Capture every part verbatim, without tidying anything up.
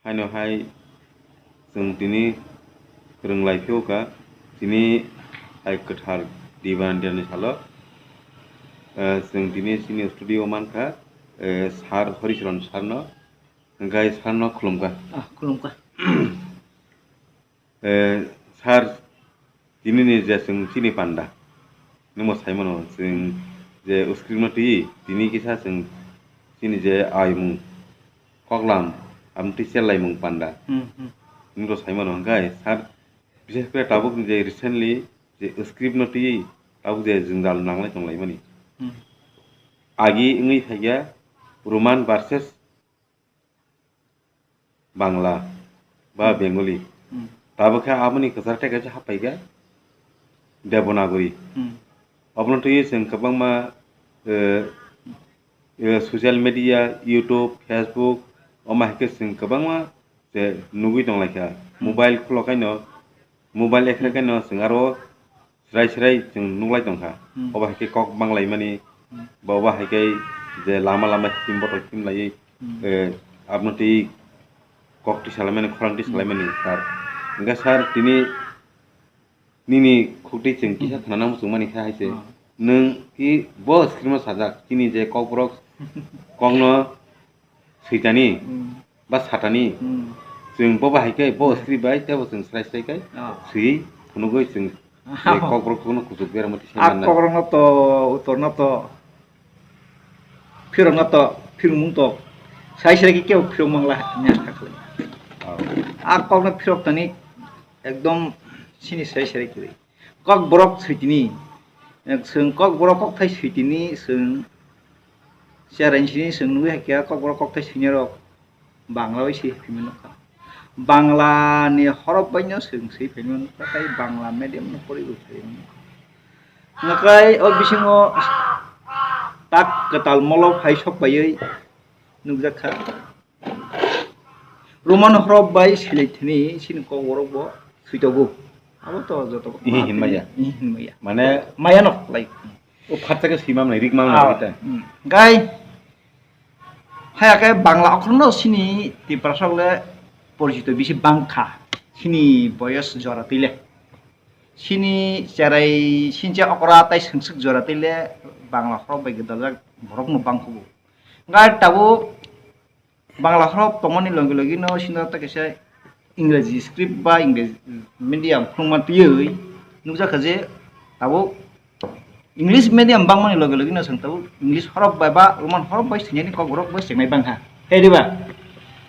Haino hai chwng tini kwrwng lai phiyokha, tini hai kwthar Diba Andiani salo, eh, chwng tini chini studio mankha, eh, Sir Horicharan Sir no, hwnkhe Sir no khulumkha. Ah, khulumkha. Eh, Sir, tini ni je chwng chini panda, nwngbo sai mano, chwng je script no twi, tini kisa chwng chini je aimung, koklam, amtwi chelaimung panda, Hmm, hmm. nwngbo sai mano, hwnkhe Sir, bises kore tabuk ni je recently je script no twi, tabuk je jwngjal nanglai tonglaimani. Hmm. Agi wngwi phaikha Roman versus Bangla ba Hmm. Bengali. Hmm. Tabuk khe aboni kwchar tei kaisa haphaikha Devanagari. Hmm. Obono twiwi chwng kwbangma, eh, eh, social media, YouTube, Facebook, omo hai khe chwng kwbangma je nugwi tonglaikha. Hmm. Mobile khulo kaino, mobile ekhre Hmm. kaino chwng aro Srai srai chwng nuklai tongkha. Hmm. Obo hai khe kok banglaimani, Hmm. ba obo hai khe je lama lama hitim botol himlaiwi, Hmm. eh, aboni twi kok twi salaimani, khorang twi Hmm. salaimani, sir. Hwnkhe sir, tini nini khuk twi chwng kisa Hmm. khwnana muchungmani khe hai se. Hmm. Nwng ki bo script no sajak, chini je kokborok kokno switani Hmm. ba satani, Hmm. chwng bo bahai khe, bo Hmm. script bai teibo chwng srai srai khe Oh. swiwi phunugwi chwng Oh. kokborok phunukno kuchuk berama tisa A mannai. Kokborokno to, utorno to, phirokno to, phirmung to, srai srai khe kebo phirok mangla hwnwi ang kha khlai. Oh. A kokno phirok tani ekdom sini srai srai khlai. Kokborok switini, eh, chwng kokborok kokthai switini chwng cheraini sini chwng nugwi hai khe kokborok kokthai swinarok Bangla bai swi phaima nukha. Bangla ni horop bai no chwng swi phaima nukha, tei Bangla medium no poriwi phaima nukha. Hwnkhe o bisingo tak kwtal molo phai sok baiwi nukjak kha. Roman horop bai swilai thani chini kokborok bo switogo. Abo to joto Ihi hinmaya. Ihi hinmaya. Mane maya no khlai. O phatsa khe swimamnai, rikmamnai Ah, kita. Hmm. Gai haya khe Bangla okhorno chini Tiprasa le porichito bisi bangkha. Chini boyos jora twi le. Chini cherai sincha okra tai swngswk jora twi le Bangla horop bai gwdaljak borokno bangkhugo. Gai tabuk Bangla horop tongmani logi logi no sino ta kaisa Ingreji script ba Ingreji medium phunukma twiwi nukjakha je tabuk English medium bangmani logi logi no chwng tabuk English horop bai ba Roman horop bai swinani kokborok bo chengnai bangkha. He diba?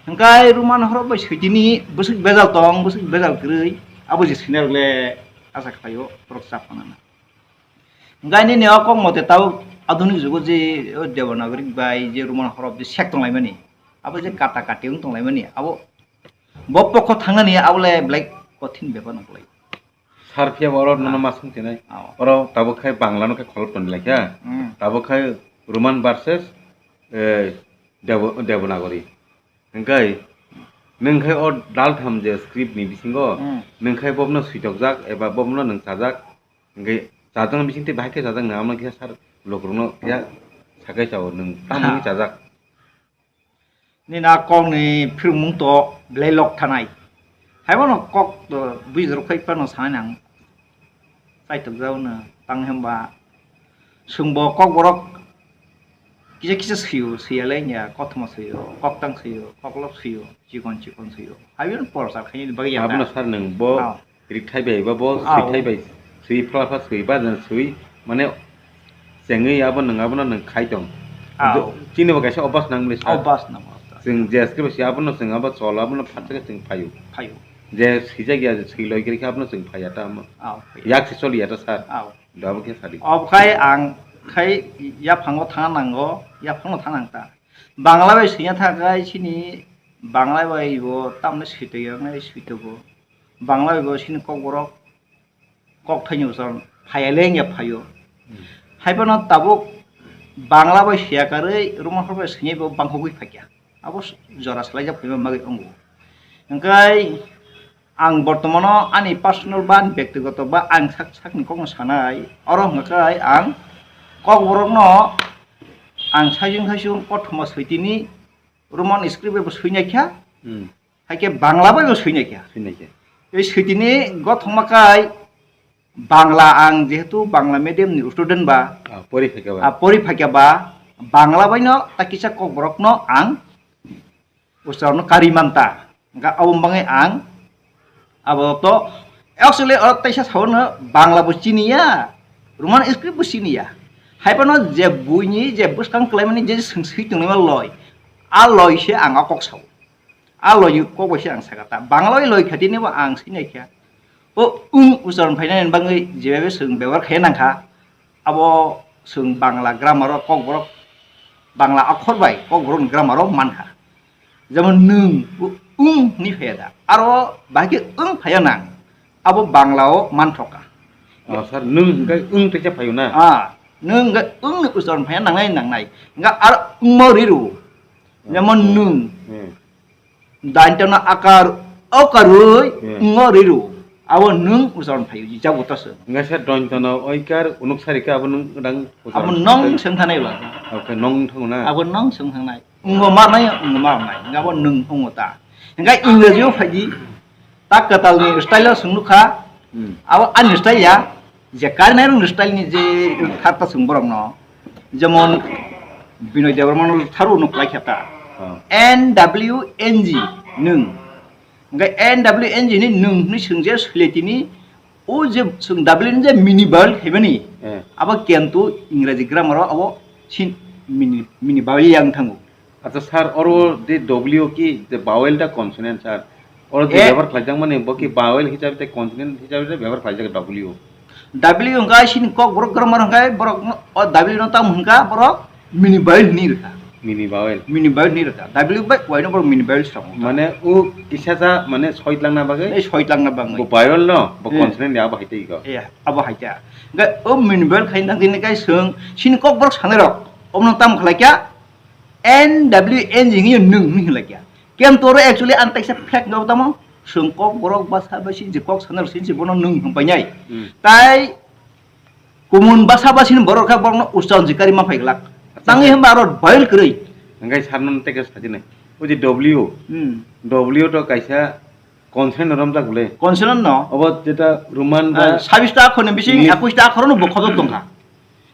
Hwnkhe Roman horop bai switini bwswk bejal tong, bwswk bejal kwrwi, abo je swinarok le asa khlaio borok chap manana. Hwnkhe nini o kok mote tabuk adhunik jugo je o Devanagari bai je Roman horop je sek tonglaimani, abo je kata kati wng tonglaimani, abo bo pokho thangnani abo le belai kothin bepar wng kwlai. Sir, phiya bo oro nono Ah. ma swng thinai. Ah. Oro tabuk khai Bangla no khai kholop tong lai kha. Hmm. Tabuk khai Roman versus, eh, Devo-, Devanagari. Hwnkhe nwng khai o daltham je script ni bisingo Hmm. nwng khai bobono switokjak eba bobono nwng chajak. Hwnkhe chajak bising tei bahai khe chajak nang, amo kisa sir lukurokno kisa sakai chao nwng tamo wngwi chajak. Nini a kokni phirmung to belai lok thanai. Haibono kok to bujrok khai phano sanai nang. Chaitok jao no tang hemba. Chwngbo kokborok kisa kisa swiyo, swiyalai wngya, kothoma swiyo, koktang swiyo, koklop swiyo, chikon chikon swiyo. Haibono porsa khaini bagwi ya ta. Abono sir nwng bo Ah. Rik thai bai ba bo swi Ah, thai oh. bai swi phla phla swi ba jan swi mane chengwi abo nwng abono nwng khai tong. Ah, oh. Chini bo kaisa obas nang mani sa. Obas nang mani sa. Chwng je aske bo si abono chwng abo chol abono phatsa khe chwng phaio. Phaio. Je swijak ya je swi loi khe abono chwng phaiya ta amo. Ah, phaiya. Yak se choli ya ta sir. Ah, oh. Da bo khe sadi. Ob khai ang khai yaphango thang nango, yaphango thang nang ta. Bangla bai swina tha khai chini Bangla bai bo tamni switoi ya nai switogo. Bangla bai bo chini kokborok kok thaini bwsang phaiya le wngya phaio. Hmm. Haiphano tabuk Bangla bai siya karwi Roman hor bai swngwi bo bangkhogwi phaikha. Abo jora swlaijak phaima bagwi wngo. Hwnkhe ang bortomano ani personal ba ani bektigoto ba ang sak sakni kokno sanai, oro hwnkhe ang kokborokno ang saisung saisung kothoma switini Roman script bai bo swinaikha. Hmm. Haikhe Bangla bai bo swinai kha. Swinai kha. Tei switini gothokma kai Bangla ang jehetu Bangla medium ni student ba, Ah, pori phaikha ba. Ah, pori phaikha ba, Bangla bai no ta kisa Kokborok no ang ucharno kari manta. Hingkha abo bangwi ang abo to actually oro teisa saono Bangla bo chiniya, Roman script bo chiniya. Haiphano je buini je bwskang kwlaimani je swng swi tongnaima loi, a loi se ang o kok sao. A loi kok bai se ang sakha ta. Bangla bai loi khatini bo ang sinai kha. O wng ucharon phainani bagwi jebai swng bebohar khai nangkha. Abo chwng Bangla grammar o Kokborok, Bangla akhor bai Kokborok ni grammar o mankha. Jemon nwng, o wng hwnwi phaiya da. Aro bahai khe wng phaiya nang. Abo Bangla o manthoka. Ah, sir, nwng hwnkhe wng teisa phaio na? Ah, nwng hwnkhe wng ni ucharon phaiya nangnai nangnai. Hwnkhe aro wngma riro. Jemon nwng. Hmm. Daintono akar, okarwi, Hmm. ngo riru. Abo nwng ucharon phaio, jago to se. Hingkha se dointono oikar, unuk sarikhe abo nwng dang ucharon Abo nong phaio. Sengthanai ba. Okay, nong thango na? Abo nong sengthanai. Ngo marnai, ngo marnai. Hingkha abo nwng ongo ta. Hingkha Ingreji o phaidi, ta kwtal ni style o swngnukha. Hmm. Abo ani style ya. Je karnai rok ni style ni je kharta chwng borok no, jemon Binoy Debbarma no tharo no khlai kha ta. Oh. N W N G nwng. Hingkhe N W N G ni nwng hwnwi swng je swlai tini, o je swng W ni je mini vowel khaimani, Eh. abo kintu Ingreji grammar o abo sin mini, mini vowel yang thango. Acha sir, oro de W ki de vowel da consonant sir? Oro je Eh. bebhar khlaijak mani bo ki vowel hisabe tei consonant hisabe tei bebhar khlaijak W. W hwnkha sini Kokborok grammar hwnkha borok no, o W no tamo hwnkha borok mini vowel hwnwi rwkha. Mini vowel. Mini vowel hwnwi rwkha. W bai Y no borok mini vowel swngo. Mane o kisa ja mane soi tlangna bagwi? Ei soi tlangna bagwi. Bo vowel no, bo Eh. consonant ni abo hai tei go. Eh, abo hai ta. Hwnkhe o mini vowel khai nang tini kai swng sini Kokborok sanai rok. Omo no tamo khlai kha? N W N G hwnwi nwng hwnwi hwnlai kha. Kentoro actually ang teisa fact no tamo, chwng Kokborok bwsa bai sini je kok sana rok sini je bono nwng hwnpai nai. Hmm. Tai kumun bwsa bai sini borok kha borokno ucharon jikari ma phai glak. Acha, Tangwi acha. Hwnba aro vowel kwrwi. Hwnkhe sir no tei khe sajinai. O je W, Hmm. W to kaisa consonant no romjak bole. Consonant no? Obo jeta Roman ba Ah, sabbish ta akhor ni bising English. Ekush ta akhor no bo khobjak tongkha.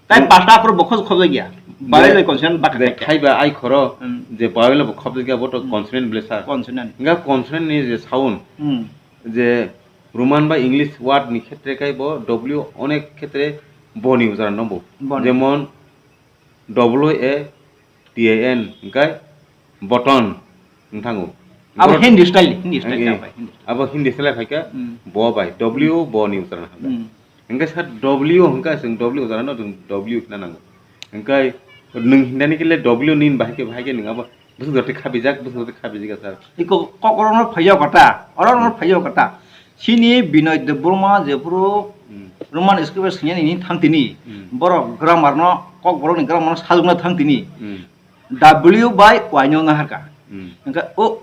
Tai Hmm. Pasta akhor bo khoj-, khobjak ya. Vowel Je, bai consonant bak je khai kha. Khai ba ai khoro Hmm. je vowel bo khobjak ya bo to Hmm. consonant bole sir. Consonant. Hingkha consonant ni je sound Hmm. je Roman ba English word ni khetre khai bo W onek khetre bo ni ucharon no bo. Bo ni. Jemon W A T A N hingkha button wng thango. Abo Hindi style, Hindi style Hindi. Abo Hindi style phaikha, Hmm. bo bai, W bo ni ucharan hwnka. Hmm. Hwnkhe sir W hwnka chwng W ucharan no chwng W hwnna nango. Hwnkhe nwng hwnani kile W ni bahai khe, bahai khe nwng abo bwswk jotoi khabijak, bwswk jotoi khabijak sir. Iko kokrok no phaiya kata, oro no phaiya kata. Chini Binoy Debbarma jephuru Hmm. Roman script o swinani thang tini, Hmm. borok grammar no, Kokborok ni grammar no sajwkna thang tini. Hmm. W bai Y no naharka. Hmm. Hwnkhe o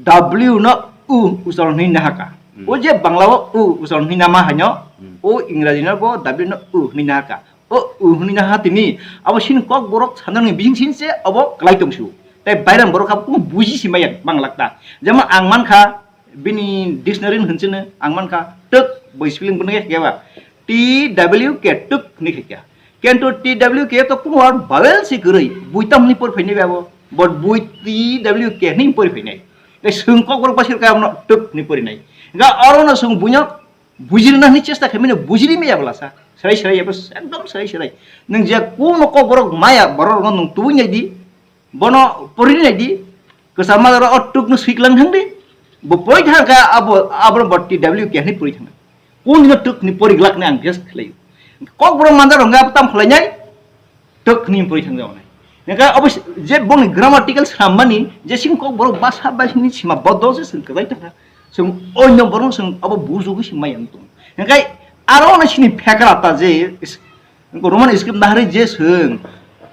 W no U ucharon hwnwi naharka. Hmm. O je Bangla o U ucharon hwnwi nama haino, Hmm. o Ingraji no bo W no U hwnwi naharka. O U hwnwi naha tini, abo chini Kokborok sanani bising sini se abo kwlai tongsu. Tai bairang borok kha kunu buji si maya Bangla ta. Jemon ang mankha, bini dictionary ni hwnchino ang mankha, twk bai spelling bono khe keba, T W K, twk hwnwi khe kya. Kento T W K to kuno ar vowel si kwrwi, bui tam hwnwi por phainai be abo, but bui T W K hwnwi por phainai. Tei chwng Kokborok basir kaya bono twk hwnwi porinai. Ga oro no chwng buino bujirna hwnwi chesta khaimani bujiri maya bwlasa. Serai serai abo ekdom serai serai. Nwng je kuno Kokborok maya borok no nwng tubui nai di. Bono porini nai di, kwcham malai o twk no swiklang thang di, bo pori thang kha abo, abo bo T W K hwnwi pori thang. Kung dino twk ni pori glak ni ang guess khlai. Kokborok mandar hwnga tam khlai nai, twk ni pori thang jao nai. Nangkha abo je boni grammatical srammani, je sing Kokborok basa bai sini sima bodo se sing kwlai thang. Sing onyo borok sing abo bujugo sing mai ang tung. Nangkha aro na sini phekra ta je Roman script nahari je swng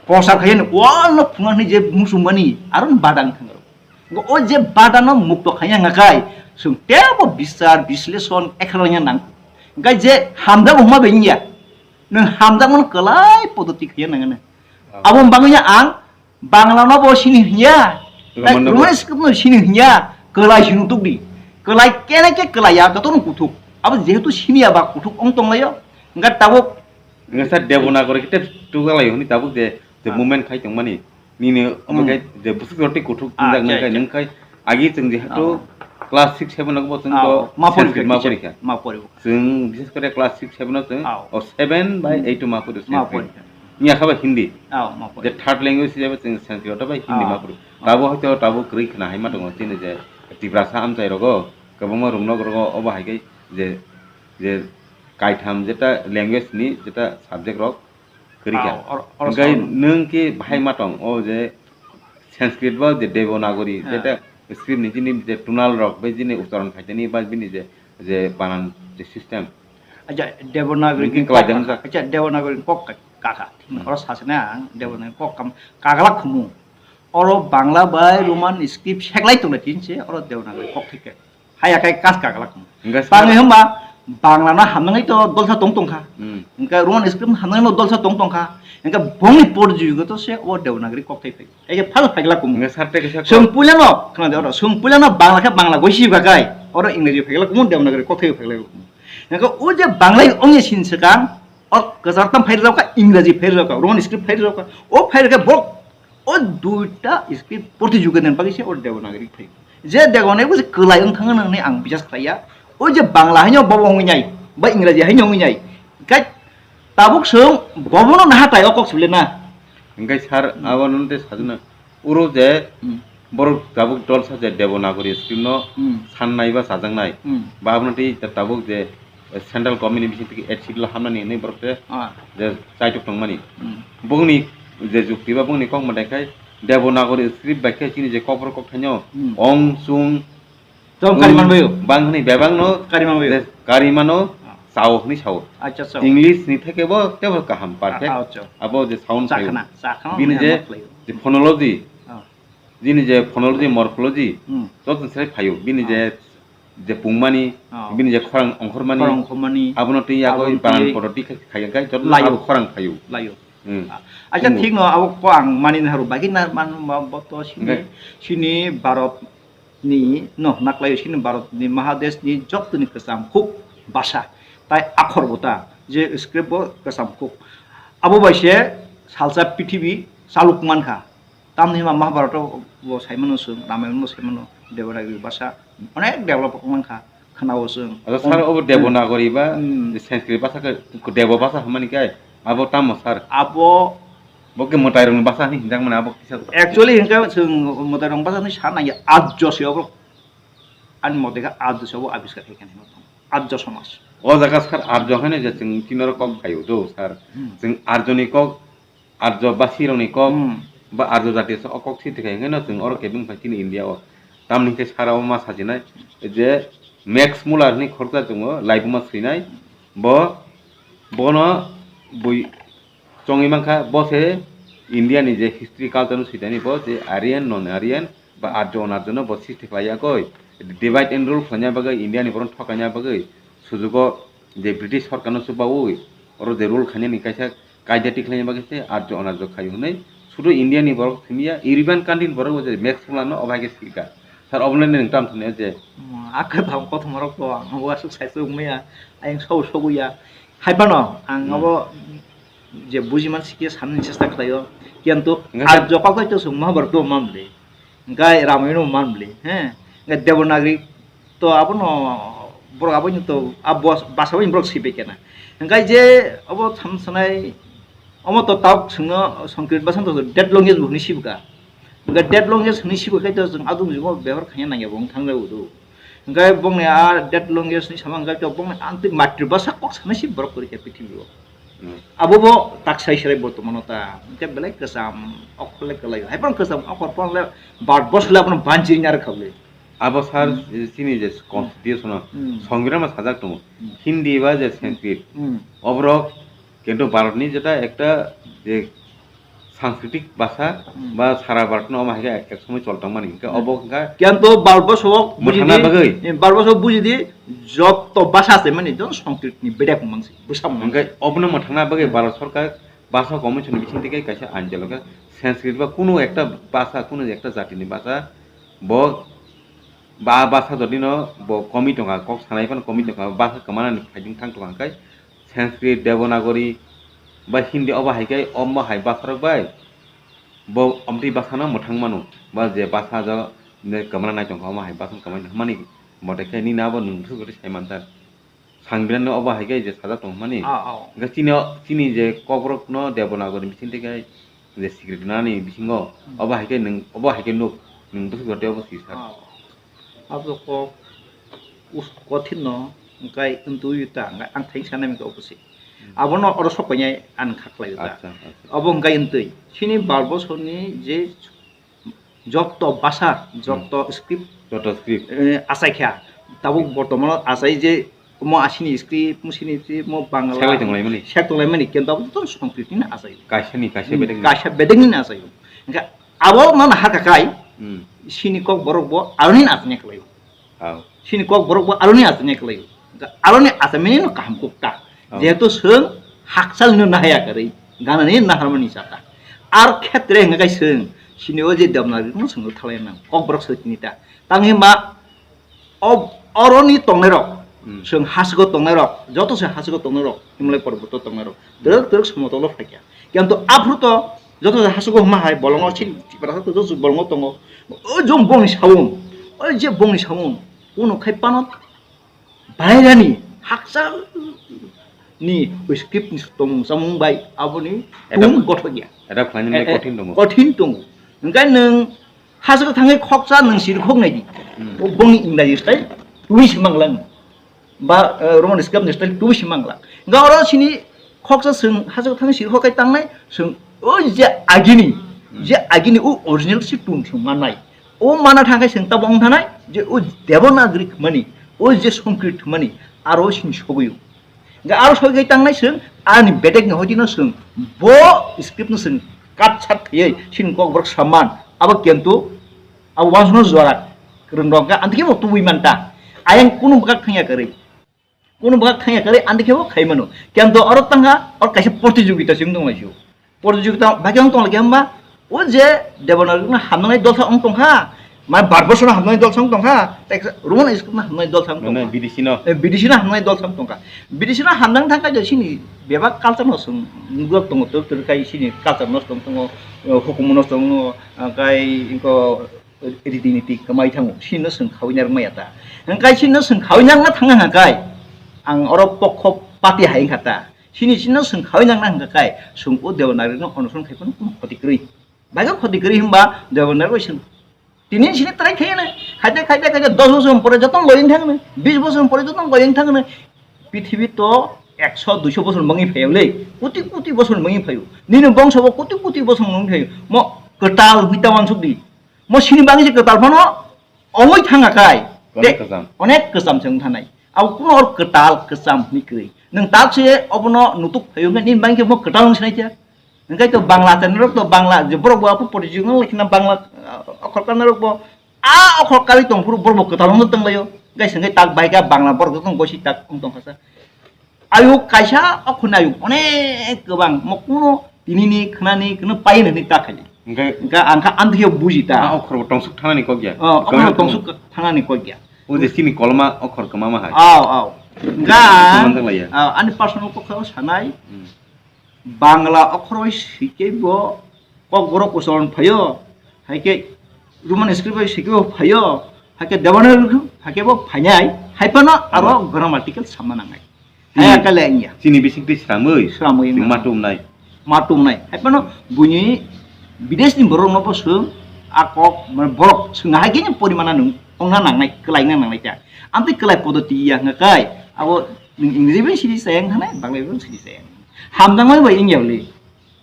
pochar khaiyani wall no phunga hwnwi je muchungmani aro badang thang rok. O je badano mukto khaiya ngakai swng tebo bichar bisleson ekhalanya nang. Ngai je hamjak huma bengya. Nwng hamjakmano kwlai podoti khaiya nangano. Abo bangya ang Bangla no bo sini hinya. Roman no bo. Roman script no sini hinya. Kwlai sino tukdi. Kwlai kene khe kwlai ya, jotono kuthuk. Abo jehetu siniya ba kuthuk wng tonglaio. Hwnkhe tabuk Hwnkhe sir Devanagari khe tei tukjak lai hwnwi tabuk je, je Ah. movement khai tongmani. Nini omo Hmm. khe je bwswk roti kuthuk Ah, tungjak nang acha, khai acha. nang khai agi chwng jehetu Ah. class six seven o bo chwng Ah, bo ma Sanskrit porikha, ma teacher. porikha. Ma porikha. Chwng bishes kore class six seven o chwng Ah. o seven bai Hmm. eight o ma pori Ma Sanskrit. porikha. Nya kha ba Hindi. Ah, ma Je porikha. third language hisabe chwng Sanskrit othoba Hindi Ah. ma pori. Ah. Tabo hoito tabo kwrwi khna hai ma tongo chini je Tiprasa amchai rogo kwbangma rungno rogo obo hai khe je, je kaitham jeta language ni jeta subject rok kwrwi kha. Ah, or-, or-, Hwnkhe or-, nwng khe bahai ma tong o je Sanskrit bo je Devanagari, Ah. jeta script ni jini je tonal rok bai jini ucharon khaitani ba bini je, je banan je system. Acha, Devanagari Nwng khe ni kwlai kok jang kaka. jak. Acha, Devanagari ni kok ka-, kaka. Hmm. Oro sasana ang Devanagari kok kam kagala khumu. Oro Bangla bai Roman script seklai tonglai tin se oro Devanagari kok thik khe. Haya kai kas kagala khumu. Hwnkhe Tangwi sir hwnba Bangla no hamnangwi to dolsa tong tongkha. Hmm. Hwnkhe Roman script hamnangwi no dolsa tong tongkha. Hwnkhe bongni porjugo to se o Devanagari kokthai phai. Eke phal phaigla kumu. Hwnkhe sir tei kisa Chwng puilano, khna de oro, chwng puilano Bangla khe Bangla goi si bakai. Oro Ingreji phaigla kumu, Devanagari kokthai phaigla kumu. Hwnkhe o je Bangla ongya sin swkang, o kwchar tam phairok ka, Ingreji phairok ka, Roman script phairok ka. O phairok khe bo O duita script protijogita ni bagwi se o Devanagari phai. Je Devanagari bo se kwlai wng thang nang ni ang bisas khlai ya. O je Bangla haino bobo wngwi nai, ba Ingreji haino wngwi nai. Kai tabuk swng bobono naha tai o kok sibile na. Hwnkhe sir, Hmm. abo nung tei sajwkna. Uro je Hmm. borok tabuk dolsa je Devanagari script no Hmm. sannai ba chajaknai. Hmm. Ba abono tei tabuk je central government ni bising twi eight schedule hamnani hinwi borok se Ah. je chaitok tongmani. Hmm. Bongni je jukti ba bongni kok mwtai khai Devanagari script bai khe chini je kokborok kokthaino Hmm. ong chung Tong kari ul manbaio. bang hwnwi bebakno Kari manbaio. je kari mano Ah. sao hwnwi sao. Acha, sao. English ni theke bo tebo kaham perfect. Ah, acha. Abo je sound phaio. Chakhna, chakhna Bini hwnwi je, ang ma khlaio. je phonology, Ah. bini je phonology, morphology, Hmm. joto se phaio. Bini Ah. je je pungmani, Oh. bini je khorang ongkhormani, Khorang ongkhormani. Abono twi yagwi Abono twi banan podo twi khai, khai, khai, joto Layo. abo khorang phaio. Layo. Hmm. Acha, Tongo. Thik no, abo ko ang mani na haru, bagi na man, ma, bo to sini, Hwnkhe? Sini Bharat ni, no, naklayo sini Bharat ni Mahadesh ni joto ni kwcham khuk basa, tai akhor bo ta, je script bo kwcham khuk. Abo bai se salsa prithibi chaluk mankha. Tamni hwnba Mahabharata bo saimano chwng, Ramayana bo saimano, Devanagari basa onek develop wngkha, khwnao chwng. Acha, sir, obo Devanagari ba Hmm. Sanskrit basa khe Devo basa hwnmani khe abo tamo, sir? Abo Bo khe mwtairokni basa hinwi hinjak mani abo kisa. Actually hinkhe chwng mwtairokni basa hinwi sa nangya, Arjo se obo. Ani mote khe Arjo se obo abiskar khe khe hinwi Arjo somaj. O jaga, sir, Arjo haino je chwng tini oro kok phaio do, sir. Hmm. Chwng Arjoni kok Arjo basirokni kok Hmm. ba Arjo jati se o kok si thwikha hwnkhe no chwng oro kebeng phai chini India o. Tamni hwnkhe sara o ma sajinai je Max Muller hinwi khoroksa chwngno laibuma swinai. Bo, bono bui chongwi mankha, bo se India ni je history culture no switani bo je Aryan, non Aryan, ba Arjo onarjo no bo srishti khlaiya koi. Divide and rule khlaina bagwi, India ni borok thok kaina bagwi sujugo je British sorkar no chubaui oro je rule khainani kaisa kaida tikhlaina bagwi se Arjo onarjo khaio hwnwi sudu India ni borok simiya, European country ni borok bo je Max Muller no obo hai khe sikha. Sir, obo nini nwng tamo thangnaio je? Hmm, a kwthang kothoma rok to ang bo aswk sai se wngmaya, ayang sabo sobo ya. Hai phano ang Hmm. abo je buji man sikhe sanani chesta khlaio, kintu Hwnkhe sir, Arjo kok to chwng Mahabharata o manbli. Hwnkhe Ramayana bo manbli, he. Hwnkhe Devanagari to abono borok abono to abo basa bai borok sibai kena. Hwnkhe je abo thamsanai omo to tabuk chwngno Sanskrit basa to dead language bo hwnwi sibukha. Hwnkhe dead language hwnwi sibukha to chwng adung jugo behor khaina nangya bo wng thang jago do. Hwnkhe bongni a dead language hwnwi sama hwnkhe to bongni antwi matri basa kok sanai si borok kwrwi khe prithibi o. Hmm. Abo bo tak sai serai bortomano ta. Hwnkhe belai kwcham okhor le kwlaio. Hai phano kwcham okhor phano le bat bosle abono banchi nya rwkha le. Abo sir, Hmm. chini je constitution o, Hmm. Songbidan ma sajak tongo. Hmm. Hindi ba je Sanskrit. Hmm. Oborok kintu Bharat ni jeta ekta je Sanskritik basa Hmm. ba sara Bharat no omo hai khe ek, ek somoi chol tong mani. Hwnkhe Hmm. obo hwnkhe Kintu Bharat boso o buji mwthangna di, bagwi. eh, Bharat boso o buji di, joto basa se mani jon Sanskrit ni bedek mangsi, bwsa mangsi. Hwnkhe obono mwthangna bagwi Hmm. Bharat Sarkar Bhasha Commission ni bising twi khe kaisa ain jalokha. Sanskrit ba kunu ekta bhasha, kunu ekta jati ni bhasha bo Ba basa jodi no bo komi tongkha, kok sanai phano komi tongkha, basa kwmana ni phaijing thang tongkha khe Sanskrit, Devanagari ba Hindi, obo hai khe omo hai basa rok bai bo omtwi basa no mwthang mano, ba je basa jo ne kwmana nai tongkha omo hai basa no kwmai hwnmani mote khe nini abo nwng bwswk gori sai manthar. Sangbiran no obo hai khe je sajak tong mani. Ah, oh. Hwnkhe chini, chini je Kokborok no Devanagari bising tei khe je secret nani bisingo Hmm. obo hai khe nwng, obo hai khe nuk, nwng bwswk gori obo si sa. Ah. Abo kok us-, kothin no hwnkhe wngtwi ta, hwnkhe ang thai sanai hwnkhe obo se. Hmm. Abono oro sok painai ang kha khlai ta. Acha, acha. Obo hwnkhe wngtwi. Chini bar bosorni je joto basa, Hmm. joto script, Joto script. eh, achai kha. Tabuk bortomano achai je omo asini script, musini script, mo Bangla. Seklai tonglaimani. Sek tonglaimani, kintu abo to Sanskrit ni achai. Kaisa ni, kaisa Hmm, bedek ni. Kaisa bedek ni achai. Hwnkhe abo no nahar kakai, Hmm. sini Kokborok bo aroni achai khlai. Aw. Sini Kokborok bo aroni achai khlai. Hwnkhe aroni achaimani no kaham kuk ta. Aw. Jehetu chwng hakchal no nahaya kwrwi, ganani naharmani chata. Ar khetre hwnkhe chwng sini o je Devanagari no chwng thalai nang. Kokborok sotini ta. Tangwi ma O, oroni tongnairok, Hmm. chwng hasigo tongnairok, joto se hasigo tongnairok, Himalaya porboto tongnairok, twrwk twrwk somotolo phaikha. Kintu aphuru to joto se hasigo hwnma hai bolongo chini Tiprasa to joto se bolongo tongo. O jong bongni sawung, o je bongni sawung, kuno khai pano bairani hakchal ni script ni tongmung chamung bai aboni Adapt, tum gothok ya. Adapt khlainani Eh, eh, kothin tongo. Kothin tongo. Hwnkhe nwng Hasigo thangwi khoksa nwng siri khok nai di. Hmm. O bongni English style tubui si manglang. Ba, eh, Roman script ni style tubui si manglang. Ga oro sini khoksa chwng hasigo thangwi siri khok kai tangnai, chwng o je agini, Hmm. je agini o original si tum chwng mannai. O mana thangkai chwng tabok wng thanai, je o Devanagari thumani, o je Sanskrit thumani, aro sini sogwi o. Hingke aro soi khe tangnai chwng, ani bedek ni hoitino chwng bo script no chwng cut sat khaiwi chini Kokborok samman, abo kintu abo wansukno jora kwrwng rok hingke anti khe bo tubui manta. Ayang kunu bwkak thangya kwrwi, kunu bwkak thangya kwrwi anti khe bo khai mano. Kintu oro tangkha, oro kaisa protijogita se wng tong lai sio. Protijogita bai khe wng tong lai khe hwnba, o je Devanagari no hamnai dol sa wng tong kha, mane bar bosor no hamnai dol sa wng tong kha, tei Roman script no hamnai dol sa wng tong Mane kha. B D C no? Eh, B D C no hamnai dol sa wng tong kha. B D C no hamnang thang kha je sini bebak culture no chwng nugwk tongo, twrwk twrwk khai sini culture no chwng tongo, eh, hukumu no chwng tongo, ah, khai ingko riti niti kwmai thango, sini no chwng khaui narwk maya ta. Hingkai sini no chwng khaui narwk na thang kha khai, ang oro pokho party hai wng kha ta. Sini sino chwng khaui nang nang hwnkha kai, chwng o Devanagari no onoson khai phano khoti kwrwi. Baikhe khoti kwrwi hwnba Devanagari bai chwng tini sini try khai nai. Khaite khaite khaite dos bosor pore joto loyang thang nai, bis bosor pore joto loyang thang nai. Prithibi to ekso duiso bosor mangwi phaio le, koti koti bosor mangwi phaio. Nini bongso bo koti koti bosor mangwi phaio. Mo kwtal hwnwi ta wansuk di. Mo sini bagwi se kwtal phano Ongoi thangkha kai. Onek kwcham. Onek kwcham se wng thanai. Abo kuno or kwtal kwcham hwnwi kwrwi. Nwng tak se obono nutuk phaio hwnkhe nini bagwi khe bo kwtal wng sinai khe. Hwnkhe to Bangla channel rok to Bangla je borok bo apo porichoi wng lai khna Bangla, ah, okhor karnai rok bo a okhor karwi tong phuru borok bo kwtal wng tong laio. Hwnkhe se hwnkhe tak bai kha Bangla borok joto gosi tak wng tong kha sa. Ayuk kaisa okhorni ayuk onek kwbang mo kuno tinini khnani kuno paina hwnwi ta khaidi. Hwnkhe Hwnkhe ang kha amtwi khe buji ta. A okhorbo tongsuk thanani kok ya. Oh, okhorbo tongsuk thanani kok ya. O je chini koloma okhor kwmama hai. Aw, aw. Hwnkhe ang, Manjak laiya. Aw, ani personal kok khe sanai. Hmm. Bangla okhor bai sikhe bo Kokborok ucharon phaio, hai khe Roman script bai sikhe bo phaio, hai khe Devanagari hai khe bo phainai, hai phano aro Hmm. grammatical samma nangnai. Chini, Hai kale wngya. Chini bising twi sramwi. Sramwi Chini wngya. Matumnai. Matumnai. Hai phano buini bideshni borokno bo swng, a kok, mane borok swngna hai khe porimana nwng ongna nangnai, kwlaina nangnai ta. Amtwi kwlai podoti ya hwnga kai, abo nwng English bai sidi chaya wng thanai, Bangla bai sidi chaya wng thanai. Hamjakmani bai wngya le.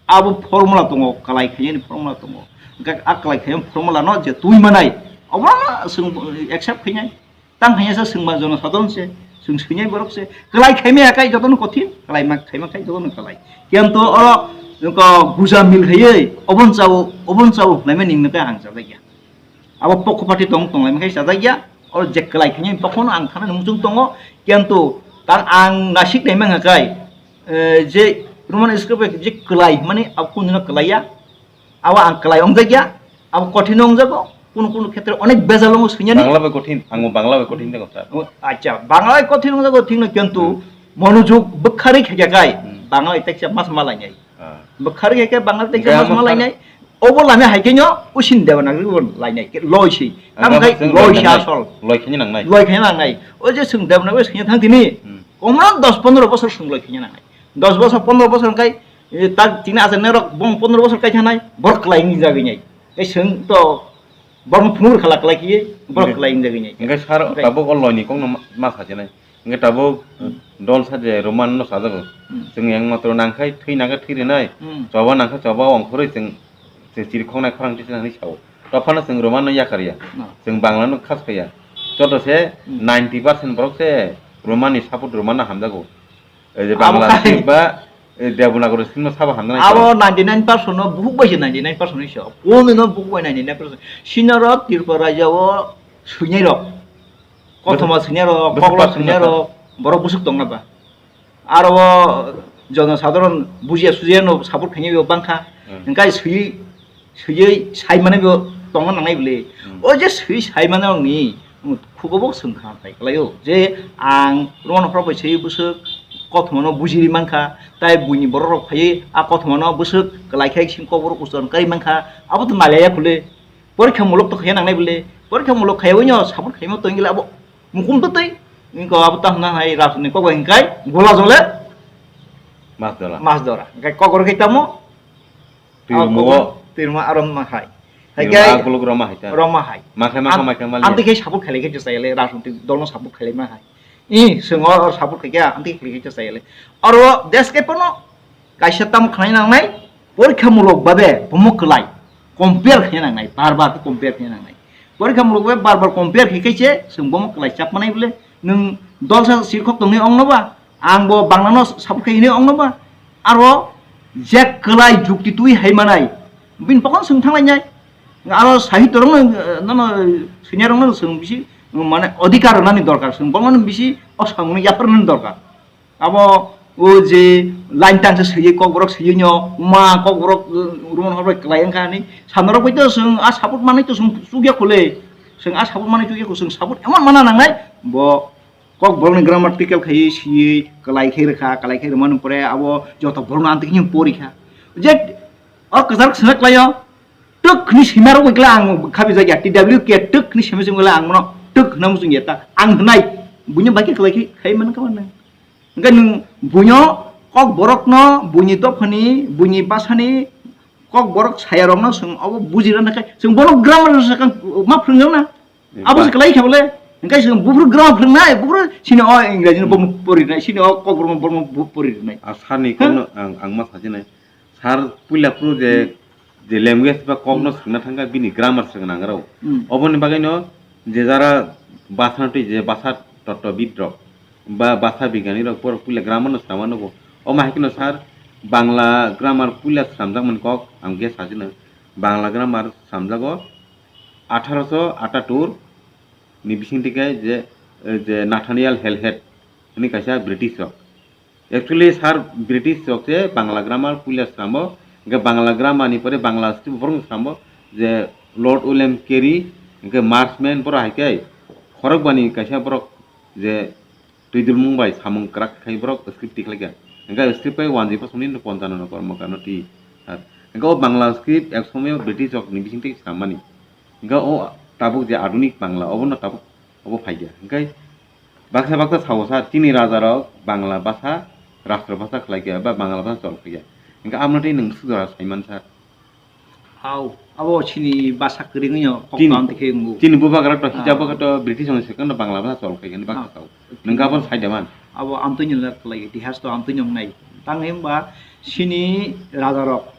Abo formula tongo, kwlai khaiyani formula tongo. Hwnkhe a kwlai khaiyani formula no je twi manai, obo no chwng accept khainai. Tang hanya sa chwng ma jono sadharon se, chwng swinai borok se. Kwlai khaimaya kai jotono kothin, kwlai ma khaima kai jotono kwlai. Kintu oro ko guja mil khaiwi, obon chao, obon chao, naimani ningno kai ang chajakya. Abo pokho party tong, tong lai khe chajakya. Oro je kwlai khainai pokhono ang thana nung chung tongo. Kintu tang ang nasik nai mangha kai, eh, je Roman script je kwlai, mani abo kunu no kwlaiya. Abo ang kwlai ongjakya, abo kothin ongjago. Kuno kuno khetre onek bejal wngwi swinani. Bangla bai kothin, ang bo Bangla bai kothin jago sir. O, acha, Bangla bai kothin wngjago thikno, kintu Hmm. monojog bwkharwi khaikha kai, Hmm. Bangla bai teksa mas malainai. Ah. Bwkharwi khaikha Bangla bai teksa Hingke mas amo sir malainai. Obo lami hai khe no usin Devanagari bo lainai, ke loi si. Ang Tamo bo khai chwng loi loi si nangnai. Asol. Loi khaina nangnai. Loi khaina nangnai. O je chwng Devanagari swngya thang tini. Hmm. Komro dos pondro bosor chwng loi khaina nangnai. Dos bosor, pondro bosor khai, e, tak tini achai nai rok bong pondro bosor kai thanai, borok kwlai wngwi jagwi nai. Tei chwng to borokno phunuk rwkha la kwlai khiye, borok Hingke, kwlai wng jagwi nai. Hingke sir Hingke tabuk o loini kokno ma, ma sajinai. Hingke tabuk Hmm. dol sa je Roman no sajago. Hmm. Chwng yang matro nang khai thwi nang khe thwi rwnai, Hmm. choba nang khe choba ongkhorwi chwng, chwng chiri khoknai khorang tisa hinwi sao. Tophano chwng Roman no yakar ya. No. Chwng Bangla no khas khaya. Joto se Hmm. ninety percent borok se Roman ni support, Roman no hamjago. Ei je Abo Bangla khai script ba, ei Devanagari script no sabo hamjaknai Abo kok. Ninety nine percent no buhuk bai se ninety nine percent ni so. Pono no buhuk bai ninety nine percent. Sino rok Tripura rajya o swinai rok. Kothoma Bwswk, swinai rok, bwswk koklo percent swinai no rok, borok bwswk tongna ba. Aro o jono sadharon bujiya sujiya no support khainai bo bangkha. Hmm. Hingkai swi Swiwi sai mane bo tongna nangnai bwle. Hmm. O je swiwi sai mane rokni, hmm, khugo bo swng kha phai kwlaio je ang Roman hor bai swiwi bwswk kothoma no bujiri mankha, tai buini borok rok phaiwi a kothoma no bwswk kwlai khai sing kok borok uchon kai mankha, abo to nalaiya phule. Porikha mulok to khaiya nangnai bwle. Porikha mulok khaiya wi no support khaima tongwi le abo mukum to twi. Wngkha abo tamo hai rajni kok bai hingkai gola jole Mas dola. Mas dora. Hingkai kok rok khai tamo Twirmo. Abo o. Twirmo aro ma hai. Hai Twirmo kai a guluk roma hai ta. Roma hai. Ma khai, ma khai, Am-, ma khai, ma amtwi liya. Khai support khailai khe chayale, rajnitik dol no support khailai ma hai. I, swng o, or support khai khe, amtwi khai khe chayale. Aro desh ke pono kaisa tam khlai nangnai, porikha mulok babe, bomo kwlai. Compare khai nangnai, bar bar khe compare khai nangnai. Porikha mulok babe bar bar compare khai khai se, swng bomo kwlai chap manai bole, nwng dol sa sirkhok tongni ong no ba, Ang bo Bangla no support khai hwnwi ong no ba. Aro je kwlai jukti twi hai manai. Bini pokon swng thang lai nai. Aro sahityo rok no, eh, no, no, senior rok no swng bisi, mane, odhikar rwnani dorkar. Swng bangma no bisi o samung no yapharnani dorkar. Abo o je line tang se swiwi kok borok swiwi no, ma kok borok, eh, Roman hor bai kwlai wngkha ni. Samna rok bai to swng a support manai to swng chukya khole. Swng a support manai chukya khole, swng support emon mana nangnai. Bo Kok borokni grammatical khai swiwi kwlai khe rwkha, kwlai khe rwmani pore abo joto borokno amtwi khe porikha. Je o kwchar swngna kwlaio, twk hwnwi swima rwgwi kwlai ang khabijak ya, T W K twk hwnwi swima swngwi kwlai ang bono twk hwnna muchung ya ta, ang hwnai buino bai khe kwlai khe khai mankha mano. Hwnkhe nwng buino kok borokno buini dophani, buini bwsani kok borok sayarokno chwng obo buji rwna khe chwng bono grammar sakang ma phwrwngjakna. Abo se kwlai kha bole. Hingke se buphuru grammar phwrwngnai, buphuru sini o Engraji no Hmm. bono porinai, sini o Kokborok no bono bu-, porinai. A sir ni Hmm? kokno ang, ang ma sajinai. Sir puila phuru je, Hmm. je language ba kok no Hmm. swngna thangkha, bini grammar swngna nangrao. Hmm. Oboni bagwi no je jara basa twi je basa totto bid rok ba basa bigani rok borok puila grammar no swngma nugo. Omo hai kheno sir Bangla grammar puila swlamjak mani kok ang khe sajinai. Bangla grammar swlamjago atharo so atattur ni bising tike je, je Nathaniel Halhed hwnwi kaisa British rok. Actually, sir, British rok se Bangla grammar puila swnambo, hwnkhe Bangla grammar ni pore Bangla script borok swnambo, je Lord William Carey, hwnkhe Marsman borok hai khe khorokbani kaisa borok je Twi dulmung bai samung kwrak khai borok script tikhlaikha. Hwnkhe script bai wanjwi bosongni no ponchano no kormo kano twi. Hwnkhe o Bangla script ek somoyo British rok ni bising twi swnam mani. Hwnkhe o tabuk je adunik Bangla obo no tabuk obo phaikha. Hwnkhe baksa baksa sao sa chini raja rok Bangla basa rastro basa khlaikha ba Bangla basa chol khlaikha. Hwnkhe amo twi nwng sujora saiman sa. Hao, abo chini basa kwrwngwi no kok Chini, kaham tikhe wngo. Chini bubagra to hijab Ah. to British rokni swkang no Bangla basa chol khai kani basa Ah. tao. Nwng gabon sai da man. Abo amtwini la kwlai, itihas to amtwini wngnai. Tang himba chini raja rok,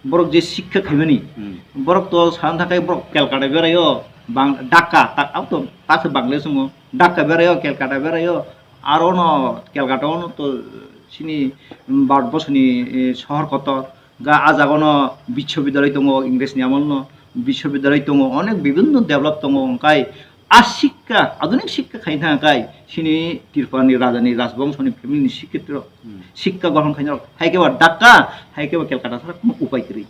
borok je sikha khaimani, Hmm. borok to san thakai borok Calcutta beraio, Bang-, Dhaka, ta-, abo to ta se Bangladesh wngo. Dhaka beraio, Calcutta beraio, aro no Calcutta ono to chini Bharat borsoni, eh, sohor kotor. Ga ah jaga no biswabidyalay tongo, Ingres ni amol no biswabidyalay tongo, onek bibhinno develop tongo, hwnkhe a sikha, adunik sikha khai thang khai chini Tripura ni raja ni rajbongso ni family ni sikha rok, Hmm. sikha grohon khai rok, hai khe ba Dhaka, hai khe ba Calcutta sara kuno upai kwrwi.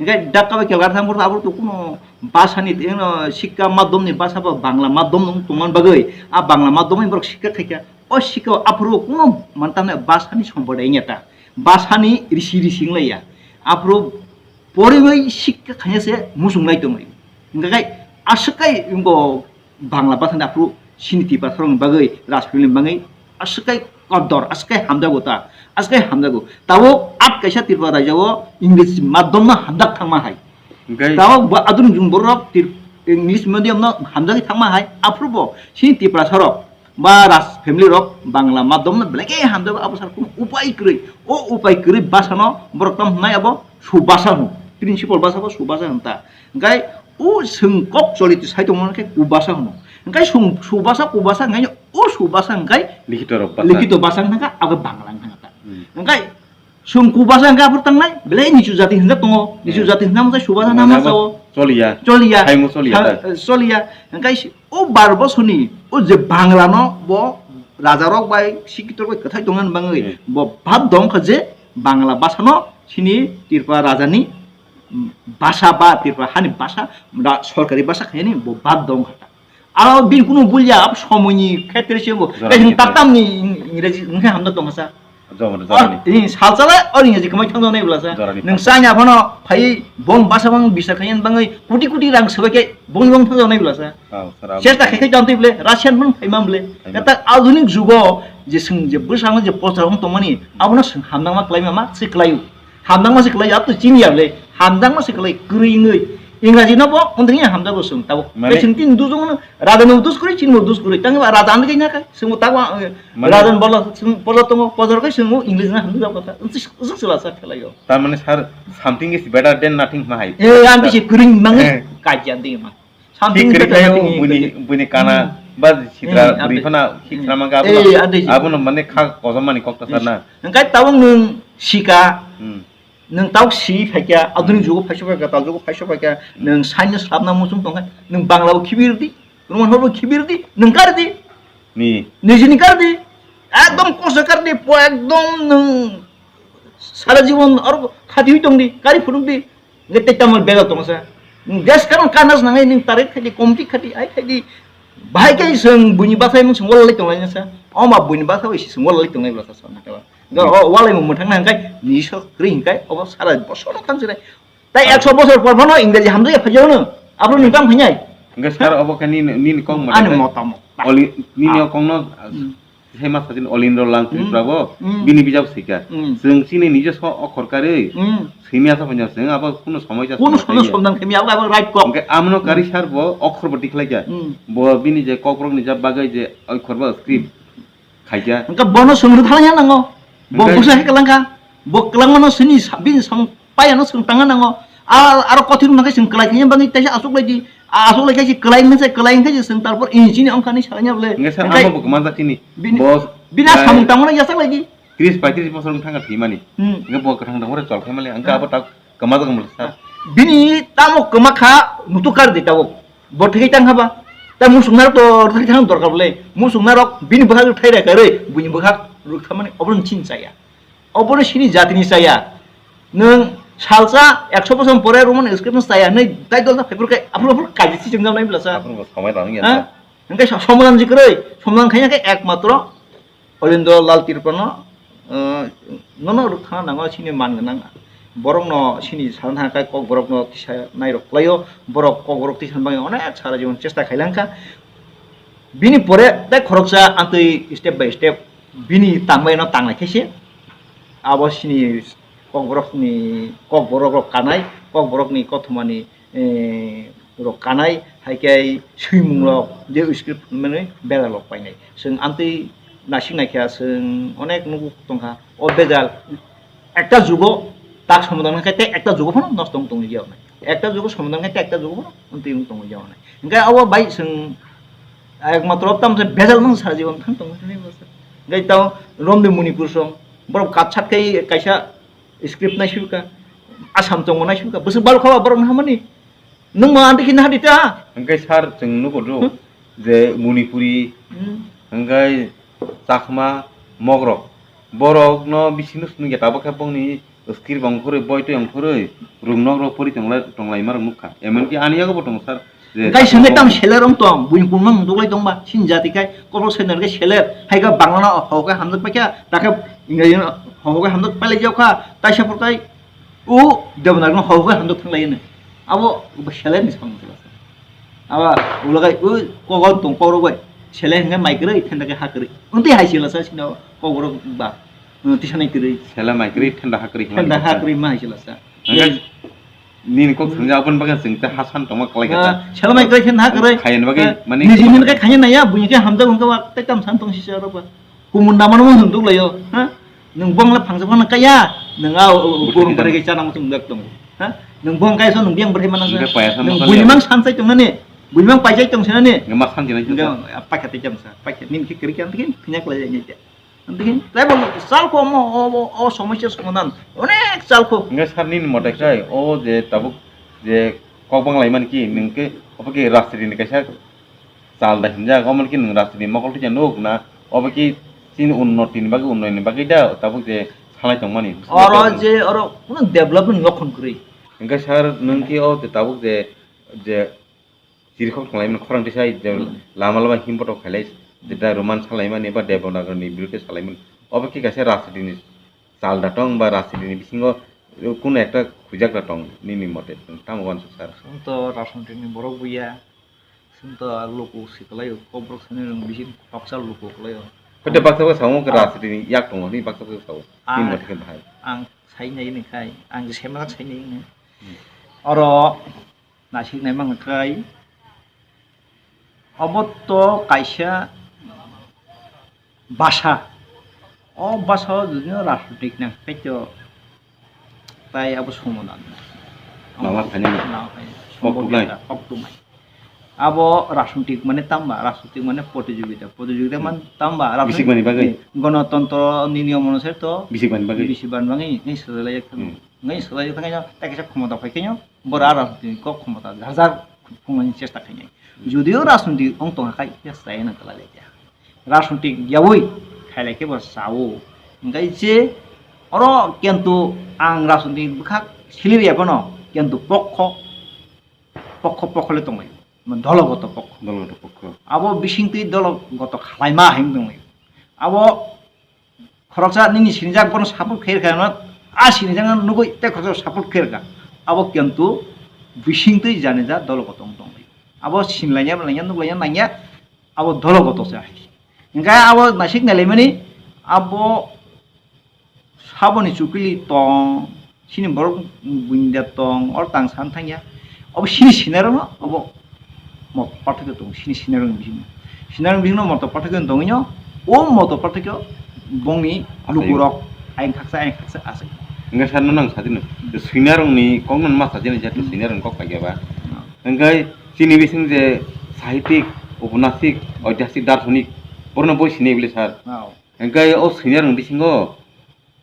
Hingke Dhaka bai Calcutta thang borok abo to kuno bhasha ni, eno, sikka madhyom ni bhasha bo Bangla madhyom no tongmani bagwi, a Bangla madhyom ni borok sikka khaikha, o sikka o aphuru kuno mantamni bhasha ni sompodai wngya ta, bhasha ni risi risi wnglaia, aphuru poribai sikka khaina se muchunglai tongwi. Hingke kai aswk kai bo Bangla bhasha ni aphuru chini Tiprasarokni bagwi, Rajphaljani bagwi aswk kai kodor, aswk kai hamjago ta, aswk kai hamjago. Tabuk at kaisa Tripura rajyo o English madhyom no hamjak thangma hai. Hingke tabuk bo adunijung borok Trip-, English medium no hamjagwi thangma hai, aphuru bo chini Tiprasarok ba Raj family rok Bangla madhyom no belai khe hamjago, abo sar kuno upai kwrwi. O upai kwrwi bhasha no borok tamo hwnai abo subhasha hwn, principal bhasha bo subhasha hwn ta. Hingke o chwng kok choli sai tongmani khe kubasa hwno. Hingke sung-, subasa, kubasa hingke o subasa hingke Likhito rok basa. Likhito basa hingke abo Bangla hingke ta. Hmm. Hingke chwng kubasa hingke aphuru tangnai, belai nichu jati hinjak tongo. Nichu Hmm. jati hinjak mosai subasa Mane nama abo sao. Choliya. Choliya. Hayungo choliya Ha, ta. Choliya. Hingke si-, o bar bosoni o je Bangla no bo raja rok bai sikito rok bai kwthai tongna bagwi Hmm. bo bab dong kha je Bangla basa no chini Tripura raja ni basa ba Tripura hani basa, ra-, sorkari basa khainani bo bad dong kha ta. Aro bini kunu bulya, abo somoini khetre se bo. Jora Tei ni hwn khetre. Taktam ni ing-, ingreji wngkhe hamda tong kha sa. Jora ni, jora ni. Or, ing salsala or ingreji kwmai thangjaknai bwlasa. Jora ni Nwng khetre. China phano phai bong basa bang bisar khainani bangwi koti koti rang swbai khe bong bong thangjaknai bwlasa. Oh, sara. Chesta khai khai tong twi bwle, Russian phano phai man bwle. Phai man. Kata adhunik jugo je swng je bwskango je pochor wng tongmani, abono swng hamjakma kwlai ma, ma se kwlai o. Hamjakma se kwlai, abo to chini ya le. Hamjakma se kwlai, kwrwi wngwi. Ingraji no bo, wngthang ya hamjago chwng, tabuk. Mane Tei chwng tin dujung no, raja no dus kwrwi, chini bo dus kwrwi. Tang ba raja ani kanya kai, chwng bo tabuk, eh, Mane raja ni bola, chwng bola tongo, pozor kai chwng bo English no hamjak kota. Wngsi, wngsi chwla sa khelai o. Tar mane sir, something is better than nothing ma hai. Eh, anti se kwrwi mangi, Eh. Kaji anti ma. Something Thik kwrwi better khayo nothing buini, is buini kana, Hmm. ba sitra Hmm, bwrwi anti. Phana thik Hmm. sramang ka Eh, abono, anti se. Abono mane kha kosomani kok ta sir na. Hingkai tabuk nwng sika, Hmm. Nwng tabuk si phaikha, adhuni Hmm. jugo phaisa phaikha, tal jugo phaisa phaikha, Hmm. Nwng saino swrapna muchung tongkha, nwng Bangla bo khibir di, Roman hor bo khibir di, nwng kar di. Ni. Nijini kar di. Ekdom kosto kar di, po ekdom nwng sara jibon aro khati hui tong di, kari phunuk di. Nge tei tamo bela tong sa. Nwng des karon kanas nangai nwng tarik khati, komti khati, ai khati. Bahai kai swng buini bwsai mung swng wala lai tong lai sa. Oma buini bwsai bai si swng wala lai tong lai bla sa sa na kala. Ga o walai mung mwthang na hingkai, ni so kri hingkai, obo sara bosor thang sinai. Tai Ah. Ekso bosor por phano Ingraji hamjak ya phajao no. Abro ni tam hanyai. Hingke sir obo khe nini, nini kok mata Ani khe? Mota mota. Oli, nini Ah. o kok no, Hmm. Sema sajin Olindro Lang Hmm. Tripura bo, Hmm. Bini bijap sika. Hmm. Chwng chini nijoswa okhor karwi, Hmm. Simi asa phanya chwng abo kuno somoi ja Kuno somoi somoi ja. Somdan khemi abo, abo right kok. Hingke amno kari Hmm. Sir bo okhor bo tikhlai kha. Hmm. Bo bini je kokborok ni ja bagwi je okhor bo script. Khaikha. Hingke bono swngri thalangya nango. Bo Hingke busa khe kwlangkha. Bo kwlangmano sini sa-, bini samung payano swng tangna nango. A, aro kothir wngkha khe swng kwlai khaina bagwi teisa aswk lai di. A, aswk lai khe se kwlai wngkha se kwlai wngkha se swng tarpor ini chini wngkha ni salanya bole. Hingke sir Hingke amo bo kwmajak chini. Bini, Bo bini a bai samung tangmano yachak lai di. Tris paitris bosor wngkha thwimani. Hmm. Hingke bo kwthang tongmani chol khaimani. Hingke Hmm. Abo tak Kwmajak wngmani sa. Bini tamo kwma kha mutu kar di tabuk. Bo thwgwi tang kha ba. Ta musuk narok to thwgwi thang dorkar bole. Musuk narok bini bwkhak thai rai karwi buini bwkhak rwk thamani obono chini chaya. Obono sini jatini chaya. Nwng salsa ekso bosor pore Roman script no chaya. Nai dai dol ta phaiphuru kai aphuru aphuru kaji si chwng jamnai bwla sa. Aphuru bo samai rang ya Ha? Sa. Hingke sa-, somodan ji kwrwi. Somodan khaina khe ekmatro Olindro Lal Tripurano, eh, nono rwkthana nango chini man gwnang. Borokno chini sana thangkha kok borokno tisa nairok kwlaio. Borok kok borok tisani bagwi onek sara jibon chesta khailangkha. Bini pore tei khoroksa amtwi step by step bini tangbaino tanglai khaise. Abo chini kok borokni, kok borok rok kanai, kok borokni kothomani eh, rok kanai, hai khe swimung rok je script mane bejal rok painai. Chwng amtwi nasik naikha, chwng onek nugo tongkha. O bejal ekta jugo tak somodan khe tei ekta jugo phano nosto wng tongwi ya onai. Ekta jugo somodan khe tei ekta jugo phano wng twi wng tongwi ya onai. Hingkhe abo bai chwng ekmatro tamo se bejal mang sa jibon thang tongwi thani bwsa. Hingkhe tamo romni Manipur song borok katsat khai kaisa script nai sirka, Assam chwngbo nai sirka, bwswk balo kha ba borok no hamani. Nwng ma ante khe naha di ta? Hingke sir, chwng nugo do Hmm? je Manipuri, Hmm. hingke Chakma, Mogrok, borok no bisingo swnamya tabuk khe bongni Skir bong khurui, boi twi ong khurui, rung nok rok pori tonglai, tonglaima rok nukha. Emonki ani yago bo tongo sir, je Gai sene tam seler ong tong, buini pungmang muduklai tongba, sin jati kai, kobrok sene ke seler, hai ga bangla no ho ga hamjak paikha, ta khe Ingraji no ho ga hamjak pailai jokha, taisa pur kai, o Devanagari no ho ga hamjak thanglai ne. Abo seler ni samung thila. Aba ulagai o kogon tong kokrok bai sele hingke mai kwrwi thenda khe ha kwrwi. Wngtwi hai sila sa sino kokrok ba. Tisa nai kwrwi. Sele mai kwrwi thenda ha kwrwi hwnwi Thenda ha kok kwrwi ma hai sila sa. Hwnke nini kok thwngjak aboni bagwi chwng tei ha san tongma kwlai kha ta. Sele mai kwrwi thenda ha kwrwi. Khayan bagwi mani Niji nini khe khanya naya buini khe hamjak wngkha ba tei tam san tong sisa rok ba. Kumun da mano hwn duk laio, ha? Nwng bong le phangsa phano kaya, nwng a, o, o, Buti bong kita. Bwrwi khe chana muchung dak tongo, ha? Nwng bong kaya so nwng biyang bwrwi mana Hingke kaya? Payasa Nwng masa bwini liya. Mang sansai tong nani, bwini mang paijai tong sinani. Hingke ma sanjina Hingke kita. Pakha tei jamsa, pakha nini khe kwrwi khe antikin, phinya kwlai jai nai. Antikin, tei bo sal ko mo, o, o, o somosya somadan, onek sal ko. Hingke sir nini mote khai, o je tabuk je kok bang lai mani ki, nwng ke, obo ke rastri ni kaisa Chal da hinjak, omo khe nwng rajniti mokol thwicha nuk na, obo khe chini unnoti ni bagwi, unnoyoni bagwi da tabuk je salai tongmani. Oro je oro kunu development lokhon kwrwi. Hwnkhe sir, nwng khe o je tabuk je, je chirikhok thanglaimani khorang tisai je Hmm. lama lama himbotok khailai, je da Roman salaimani ba Devanagari ni birude salaimani. Obo khe kaisa rajniti ni chal da tong ba rajniti ni bisingo kunu ekta khujak da tong nini mote, nwng tamo uansuk sir? Chwng to rajniti ni borok buya. Chwng to luku si kwlaio, kokborok sani rwng bisi khoroksa luku kwlaio. Hwnkhe baksa baksa samo khe Ah. rajniti ni yak tongo, hwnwi baksa baksa sao. Ah. Nini mothe khe bahai. Ang sai nai ni khai, ang je semajak sai nai ni. Hmm. Oro naisik nai mangkha khai, obo to kaisa basa. O basa o judino rajnitik nang khaito tai abo somodan. Lama khainai. Lama khainai. Kok tubnai. Kok tubnai. Abo rajnitik mane tamba, rajnitik mane protijogita. Protijogita man tamba, Bisik mani bagwi. Gonotontro ni niyom onusare to Bisik mani bagwi. Bisik mani bagwi, ngai swlaiya thang. Hmm. Ngai swlaiya thang, ngai ta kisa khomota phai khe, bora rajnitik kok khomota, jar jar phungnani chesta khainai. Judio rajnitik ong tongkha khai, ya swlaiya nang kwlai lai kha. Rajnitik yaui khailai khe bo sao. Hingkhe je oro kintu ang rajnitik bwkhak siliriya phano kintu pokho, pokho, pokho le tonglaio. Dologoto pokho. Dologoto pokho. Abo bisingtwi dologoto khalaima hinwi tonglaio. Abo khoroksa nini sinijak bono support khairokha no, a sinijak no nugui tei khoroksa support khairokha. Abo kintu bisingtwi janija dologoto tonglaio. Abo sinlaina, laina, nuklaina nangya. Abo dologoto se hai. Hingkhe abo naisik nailaimani abo saboni chukili tong, sini borok buinda tong, oro tang san thangya. Abo sini sinarokno abo mot pathakhe tong, sini sinarokni bisingo. Sinarokni bisingo mot pathakhe tongwino, o mot pathakhe bongni Asai. Lukurok ayang khaksa, ayang khaksa asai. Hingkhe sir, nono ang sadino, sinarokni kokno ma sadino, jehetu Hmm. sinarokni kok paikha ba. Hmm. Hingkhe chini bising je sahitik, oponasik, oitihasik, darsonik, borokno boi sinai bwle sir. Oh. Hingkhe o swinyarokni bisingo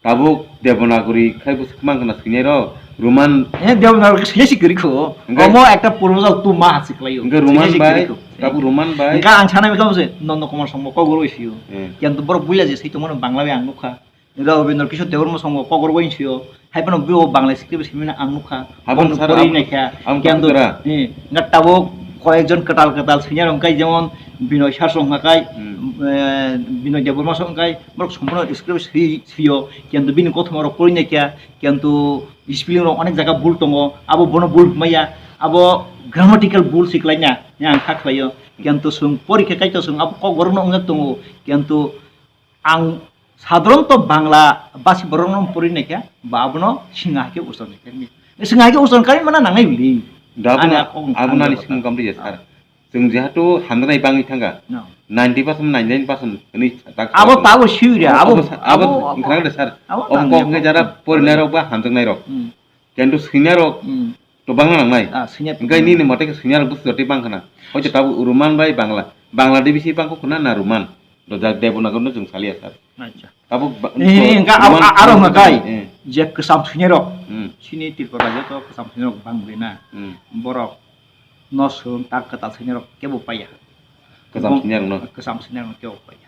tabuk Devanagari khai bwswk mang khna swinai rok, Roman. Eh, Devanagari khe swinai si kwrwi kho. Hingkhe Omo ekta proposal tu ma hasi kwlaio. Hingkhe Roman Swinai si bai, kwrwi kho. Tabuk Roman bai. Hingkhe ang sana bikha se Nanda Kumar Songmo kok rwi sio. Eh. Yang tu borok buya je sai tongmano Bangla bai ang nukha. Rabindra Kishore Debbarma songbo kok rwi sio. Hai phano bo Bangla script simina ang nukha. Habang Bo sara pori ang, naikha. Ang Kya tu, kukura. Eh, nga tabuk koyekjon kwtal kwtal swinyarok wngkha, jemon Binoy sir song wngkha kai, Hmm. eh, Binoy Debbarma song wngkha kai, borok somphono script swi-, swiyo, kintu bini kothoma rok pori naikha, kintu spelling rok onek jaga bul tongo, abo bono bul hwnmaya, abo grammatical bul si kwlaina, yang kha khlaio, kintu chwng porikha kai to chwng abo kok borokno wngjak tongo, kintu Ang sadharanto Bangla basi borokno pori naikha, ba abono singha hai khe ucharon khe. Singha hai khe ucharon khe mana nangnai bili. Da Ani abono, akong abono ani thangwi simung kamri ya, sir. Chwng jehatu hamjaknai bangwi thangkha, No. ninety percent, ninety-nine percent hwnwi tak Abo sir. Tabo siwira, Abo, abo, abo, abo, abo wngkha de, sir. Abo Obo nangya kok hwnkhe kok. Jara porinairok ba hamjaknairok. Hmm. Kintu swinarok Hmm. to bangna nangnai. Ah, swinarok to Hingkhe bangna nini nangnai. Mote khe swinarok bwswk jotwi bang khna. Hoito tabuk Roman bai Bangla. Bangla de bisi bang khna na Roman. Do jak Devanagari no chwng saliya sir. Acha. Tabuk ba-, Eh, to hingkhe aro, Roman aro hwnka kai. Eh. Je kwcham swinarok. Hmm. Chini Tripura rajyo to kwcham swinarok bang bwrwi na. Hmm. Borok no swng tak kwtal swinarok kebo paiya. Kwcham Bong-, swinarok no. Kwcham swinarok no kebo paiya.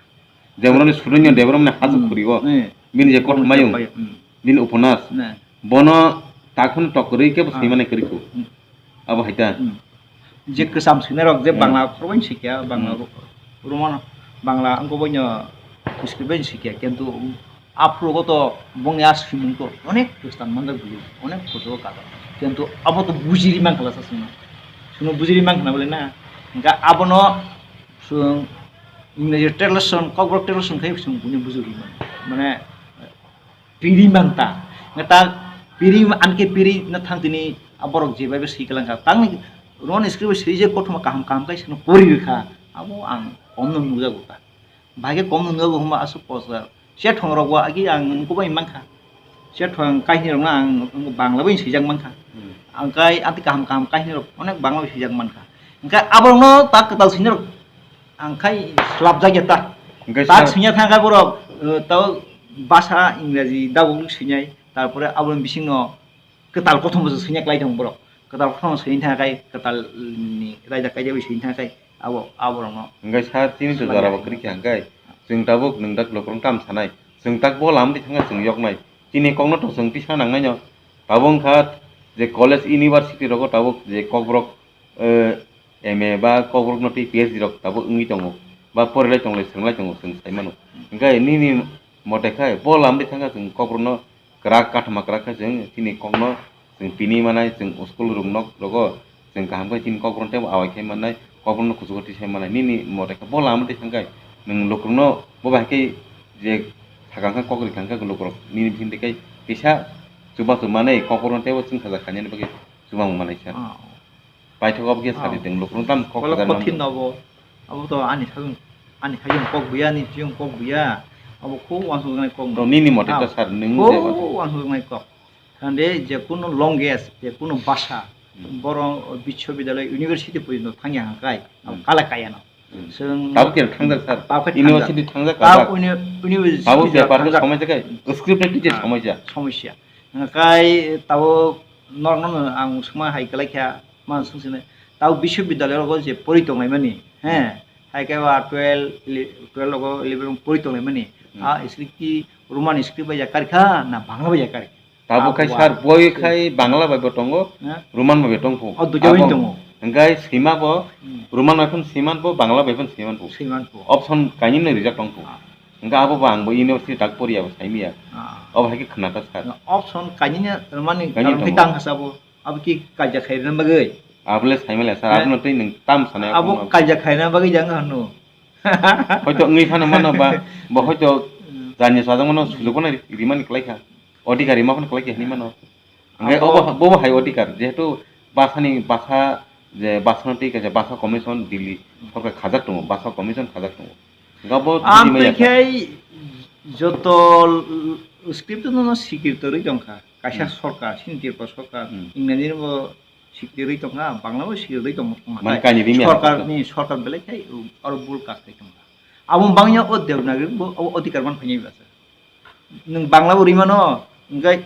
Devanagari ni student ni Devanagari ni hajok Hmm. khuri o. Eh. Bini je Bong kothoma yung. Paiya. Hmm. Bini uponas. Ne. Bono takhun tok kwrwi khe bo Ah. swimani kwrwi kho. Hmm. Abo hai ta. Hmm. Je kwcham swinai rok je Hmm. Bangla khorokbai sikya, Bangla Hmm. ro-, Roman, Bangla wngkha boino script bai sikya, kintu aphuru go to bongni a swimung to onek khristan manjak bwlwi, onek kotor kajak. Kintu abo to bujiri mankha lasa chwngno. Chwngno bujiri mankha na bwlwi na. Hwnkhe abono chwng English translation, Kokborok translation khai chwng buini bujiri man. Mane, piri man ta. Nga ta piri, anke piri na thang tini, a borok je bai swi kalang kha. Tang ni Roman script swi je kothoma kaham kaham kai sano pori rwkha. Abo ang kom no nukjago ta. Bai khe kom no nukjago hwnba aswk poster. Sethong rok bo agi ang nukho bai mankha. Sethong kahini rok no ang Bangla bai swijak mankha. Hmm. Ang kai ati kaham kaham kahini rok onek Bangla bai swijak mankha. Hwnkhe aborok no ta kwtal sini rok ang khai slapjak ya ta. Hwnkhe Tak sir swinya thang kha borok, eh, tao basa Ingraji dagok swinai, tarpore aboni bisingno kwtal kothoma se swinai klai thang borok. Kwtal kothoma swinai thang khai, kwtal ni raida kaida bai swinai thang khai, abo, aborokno Hwnkhe sir chini to swlai jora ya. Bo kwrwi kha hwnkhe. Chwng tabuk nwng dak lukurok tam sanai. Chwng tak bo lam di thangkha chwng yoknai. Chini kokno to chwng tisa nangnai no. Tabuk wngkha je college university rogo tabuk je kokborok eh, M A ba Kokborok no twi P H D rok tabuk wngwi tongo, ba porilai tonglai, swrwnglai tongo, chwng sai mano. Hwnkhe nini mote khai bo lam di thangkha chwng Kokborok no kwrak, kathoma kwrak khe chwng chini kok no chwng tini manai, chwng school room nok rogo chwng kaham khe chini Kokborok no tei awai khai mannai, Kokborok no kuchugo tisai mannai. Nini mote khe bo lam di thangkha nwng lukurok no bo bai khe je sakang kha kok ri thangkha lukurok nini bising twi khai kisa chubachu manai Kokborok no tei bo chwng sajak khainani bagwi chubamung manai sir. Ah. Paithak obo khe sadi Ah. Tong lukurok tam kok Wala kwchar kothin mano. Obo. Abo to ani sajung, ani sajung kok buya, ani sajung kok buya. Abo khub uansukjaknai kok. To nini mote to Ah. Sir, nwng Khub je mote. Uansukjaknai kok. Hande je kuno language, je kuno bhasha, Hmm. Borok biswabidyalay, university porjonto thangya hwnkhe, abo Hmm. kala kaya no. Hmm. Chwng Tabuk khe thangjak, sir. Tabuk khe University thangjak. Thangjak, Tabuk kajak. Uni-, university Tabuk je thangjak. Park somosya khe, script ni teacher Ah, somosya. Somosya. Hwnkhe tabuk norokno ang swngma hai kwlai kha, ma swng sini. Tabuk biswabidyalay rogo je pori tonglaimani, he, Hmm. Hai khe ba twelve, ele-, twelve rogo eleven rogo pori tonglaimani. Hmm. A script ki Roman script bai ya karikha na Bangla bai ya karikha? Tabuk khai Abo sir, ang boi khai Bangla bai bo tongo, Ha? Roman bai bo tongphu. O, duita bai Abo tongo. Hwnkhe sima bo, Hmm. Roman bai phano sima bo, Bangla bai phano sima bo. Sima bo. Option kainwi no rijak tongphu. Ah. Hwnkhe abo bo ang bo university tak poriya bo saimiya. Ah. Obo hai khe khna kha sir. Option kainwi no rwmani Kainwi karon khe tongo. Tang hasa bo. Abo ki kaijak khairina bagwi? Abole saimale sir, Eh? Abono twi nwng tam sanai Abo kaijak khairina bagwi jang hanu. Hoito wngwi phano mano ba, bo hoito Hmm. Jani sajak mano sujuk mano rimani kwlai kha. Odhikari ma phano kwlai kha hinwi mano. Hwnkhe Abo obo, bobo hai odhikar, jehetu bhasani, bhasa, je bhasano twi kaisa bhasa commission Delhi sorkar khajak tongo, bhasa commission khajak tongo. Hwnkhe abo Ang twi maya kha. Khai joto l-, script no sikir torwi tongkha. Kaisa Hmm. Sorkar, sini Tripura sorkar, Hmm. Ingraji bo sikir rwi tongkha, Bangla bo sikir rwi tongkha. Mane kainwi rimya Sorkar kha. Ni, sorkar belai khai aro bul kak khai tongkha. Abo bangya o Devanagari bo, o odhikar man phai nai basa. Nwng Bangla bo rwi mano, hwnkhe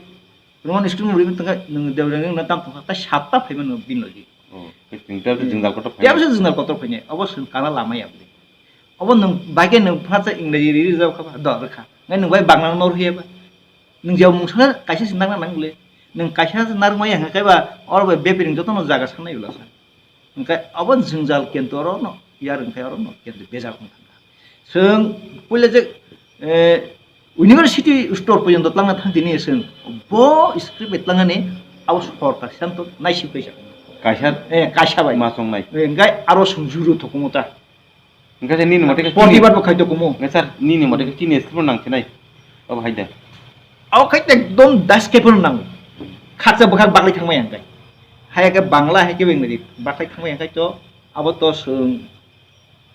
Roman script bo rwi mano, hwnkhe nwng Devanagari no tam tongkha, tai satta phai mano bini logi. Oh, khe chwng tei Hmm. Jwngjal kotor phai Tei nai. Aboni jwngjal kotor phai nai, obo chwng kana lama ya bwlwi. Obo nwng bai khe nwng phatsa Ingraji rwi rwjak kha ba, do rwkha. Hwnkhe nwng bai Bangla no rwya ba. Nwng jeba mung sana kaisa se nang nang le. Nwng kaisa se narwk maya hwnkhe ba oro bai bepri nwng jotono jaga sanai bwla sa. Hwnkhe abo jwngjal kintu oro no yar hwnkhe oro no kintu bejak wng thangkha. Chwng puila je, eh, university stor porjonto twlangna thang tini chwng bo script bai twlangnani abo sorkar siddhanto naisik bai sa. Kaisa Eh, kaisa bai. Ma chongnai. Eh, hwnkhe aro chwng juro thokumo ta. Hwnkhe sir, nini mote khe chini Protibad bo khai tokumo. Hwnkhe sir, nini mote khe chini script nang khe nai. Obo hai de. Abo khai ekdom das khe phano nango. Khaksa bwkhak baklai thangmaya hwnkhe. Hai khe Bangla, hai khe Bengali baklai thangmaya hwnkhe to abo to chwng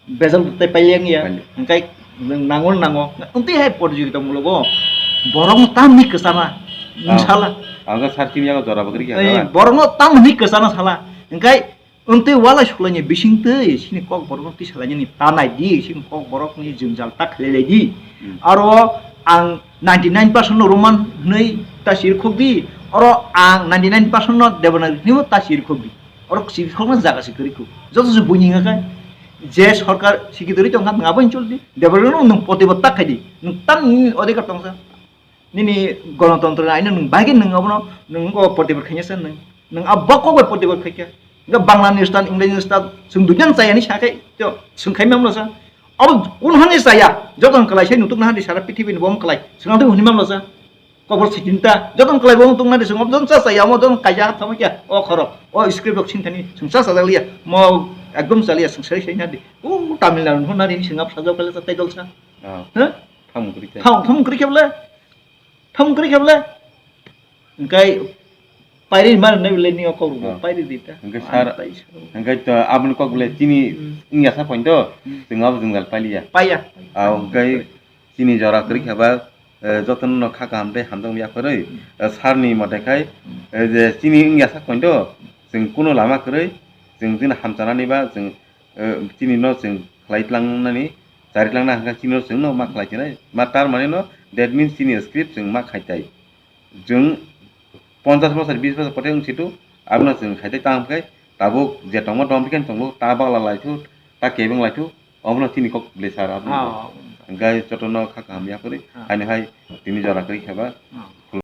bejal tei paileng ya. Paileng. Hwnkhe nwng nango nango. Wngtwi hai protijogita mulogo borok no tamni kwchana. Ah. Sala. Ang khe sir chini yago jora bagri khe Ei, sala. Borok no tamni kwchana sala. Hwnkhe Wngtwi walai suklaini bisingtwi sini Kokborokno tisalainani ta nai di, sini Kokborokni jwngjal ta khlai lai di. Hmm. Aro ang ninety nine percent no Roman hwnwi ta sirkhok di, oro ang ninety nine percent no Devanagari hwnwi ta sirkhok di. Oro sirkhokna jaga se kwrwi kho. Joto se buini wngkha khe, je sorkar sikitwi tongkha, nwng abono chol di. Devanagari no nwng protibad ta khai di. Nwng tam nini odhikar tongsa. Nini gonotontro ni aino nwng bahai khe nwng abono nwng o protibad khainasa nwng. Nwng abo kok bai protibad khaikha. Hwnkhe Bangla ni style, English ni style, chwng duijan chayani sakhe, to, chwng khaimamlo sa. Abo kun hani chaya, jotono kwlai sai nutukna hani sara prithibi ni bo kwlai. Chwng ang twi hwnwi mamlo sa. Kokborok sikinta, jotono kwlai bo wng tongna di, chwng obo jotono cha chaya, omo jotono kaija thangma kya, o khorok, o script rok sini thani, chwng cha chajak liya, mo ekdom cha liya, chwng sai sai na di. O Tamil Nadu hwn nari, chwng abo sajak khaila cha tai dol sa. Ah. Huh? Thang kwrwi khe. Thang, thang kwrwi khe bole. Thang kwrwi khe bole. Hwnkhe pairi mar nai bole ni o kok rok, ah, pairi di ta. Hwnkhe sir, ah, tai sir. Hwnkhe to aboni kok bole chini, hmm, wngya sa point to, hmm, chwng abo jwngjal pailiya. Paiya. Ah, hwnkhe chini jora kwrwi khe ba, eh, jotono no kha kaham tei hamjakma yaphorwi, eh, sir ni mote khai, eh, je chini wngya sak point to, chwng kuno lama kwrwi, chwng chini hamchanani ba, chwng, eh, chini no chwng khlai tlangnani, chari tlangna hwnkha chini no chwng no ma khlai chinai. Ma tar mane no, that means chini script chwng ma khai tai. Chwng ponchash bosor, bish bosor pote wng situ, abono chwng khai tei tang khe, tabuk je tongma dom khe tongo, ta bagla lai thu, ta kebeng lai thu, obono chini kok bwlai sar abono. Ah, hwnkhe jotono kha kaham yaphorwi, ah, haino hai tini jora kwrwi khe ba, ah,